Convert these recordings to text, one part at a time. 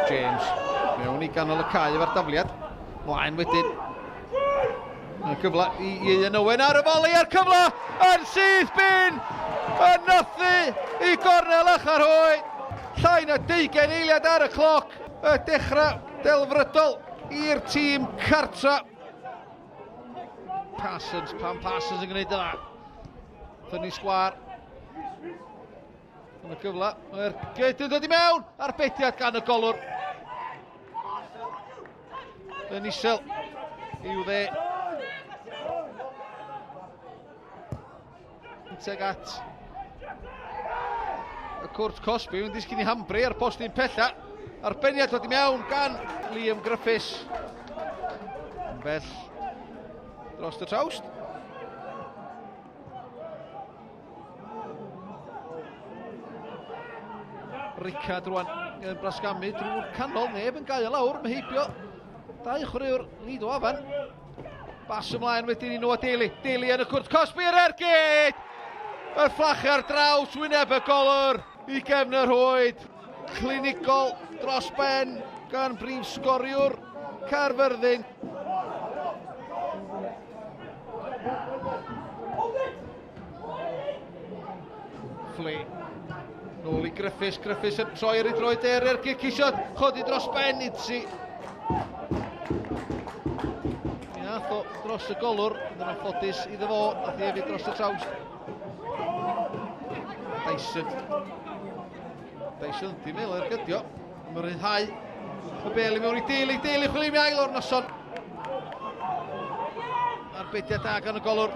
James mewn i ganol y cae efo'r dafliad. Mlaen wedyn. Y cyfle i Ieuan Owen ar y foli a'r cyfle yn syth bin! Yn nythu i gornel ychyr hwy. Llai na 20 eiliad ar y cloc. Y dechrau delfrydol i'r tîm cartra. Parsons, Pam Parsons yn gwneud yna. Thynnu sgwar. Yn y gyfle, mae'r gyd yn dod i mewn, arbediad gan y golwr. Yn isel i'w dde. Teg at y cwrt cosbi, yn disgyn i Hambry ar postyn pella. Arbenniad dod i mewn gan Liam Griffiths. Yn bell dros y trawst. Rickard rwan yn brasgamu drwy'r canol, neb yn gael lawr, mae heibio dau chwaraewr Lido Afan. Bas ymlaen wedyn i Noah Daly, Daly yn y cwrt cosbi yr ergyd! Y fflach ar draws wyneb y golwr i gefn y rhwyd. Clinigol dros ben gan brif sgoriwr Caerfyrddin. Fle. Nôl i Griffiths, Griffiths yn troi ar ei droed er er ceisio chodi dros ben Itzi. Mi ath o dros y golwr, ond yn anffodus iddo fo, ath i hefyd dros y traws. Dyson. Dyson, dim el ergydio. Mae'n rhyddhau y bel i mewn i Daly, Daly chwilio mi ail o'r noson. Arbediad da gan y golwr.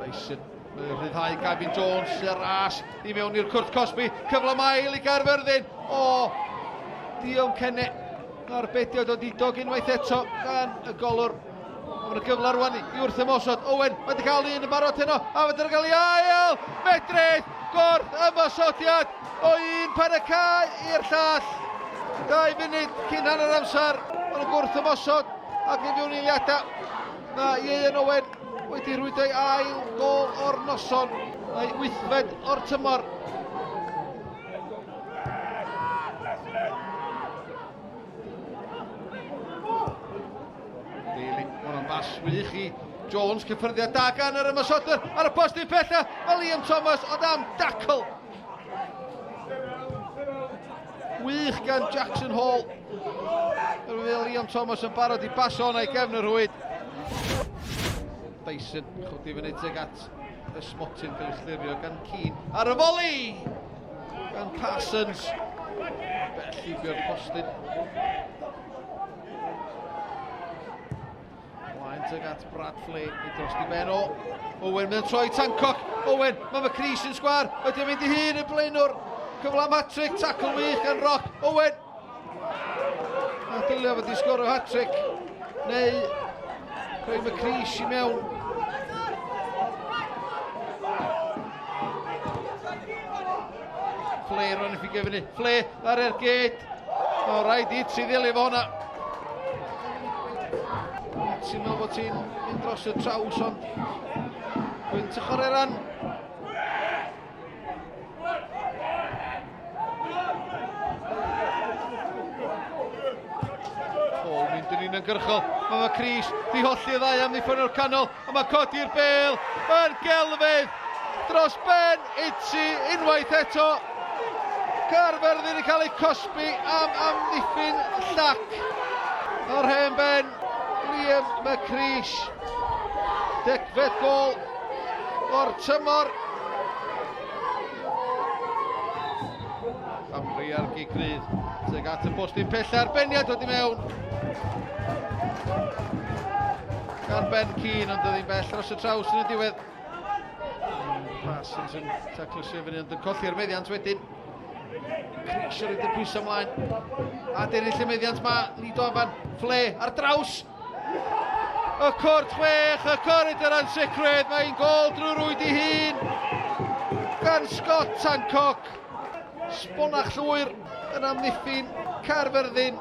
Dyson, mae'n rhyddhau Gavin Jones sy'n ras i mewn i'r cwrt cosbi. Cyfle mael i Gaerfyrddin. O, Dion Cenne. Arbediad o didog unwaith eto gan y golwr. Mae'n gyfle rwan i wrth ymosod. Owen wedi cael un yn barod heno. A wedi cael ei ail! Medrith! Gwrth ymosodiad o un pen y cae i'r llall. 2 funud cyn hanner amser. Mae'n gwrth ymosod ac i fewn eiliadau. Mae Ieuan Owen wedi rhwydo ei ail gol o'r noson. Mae wythfed o'r tymor. Daly, hwnna'n bas wych i Jones, cyffyrddiad da gan yr ymosodwr ar y postyn pella, mae Liam Thomas ond am dacl. Wych gan Jackson Hall. Mae Liam Thomas yn barod i basio hwnna i gefn y rhwyd. Dyson, chwdi fyny tuag at y smotyn cael ei chlirio gan Keane. Ar y foli! Gan Parsons. Bell i bio'r postyn. Blaen tuag at Brad Flay i dros di ben o. Owen mae'n troi Tancock. Owen, mae McCreesh yn sgwar. Ydy o'n mynd i hun y blaenwr. Cyfle am hat-trick, tackle wych gan Rock. Owen. A dylio fod i sgorio hat-trick. Neu rhoi McCreesh i mewn. Flay rwan i ffigo fyny. Flay ar ergyd. O, rhaid i ti ddilyn fo hwnna. Ti'n meddwl bod ti'n mynd dros y traws, ond gwynt y chwarae ran. Paul mynd yn uniongyrchol. Mae mae Cris di holli y ddau amddiffyn o'r canol, a mae codi'r bel yn gelfydd dros ben Itzi unwaith eto. Caerfyrddin yn cael ei cosbi am amddiffyn llac. O'r hen ben, Liam McCreesh. Degfed gol o'r tymor. Amri ar gig rydd. Tuag at y postyn pella, arbeniad dod i mewn. Gan Ben Keane, ond oedd hi'n bell dros y traws yn y diwedd. Parsons yn taclo fyny, ond yn colli'r meddiant wedyn. Crisio roed y pwysau ymlaen. A dennill y meddiant ma, Lido Afan, Fle ar draws. Y cwrt chwech, y cwrt yr ansicrwydd, mae'n gol drwy rwyd i hun gan Scott Tancock. Sbonach llwyr yn amddiffyn Caerfyrddin.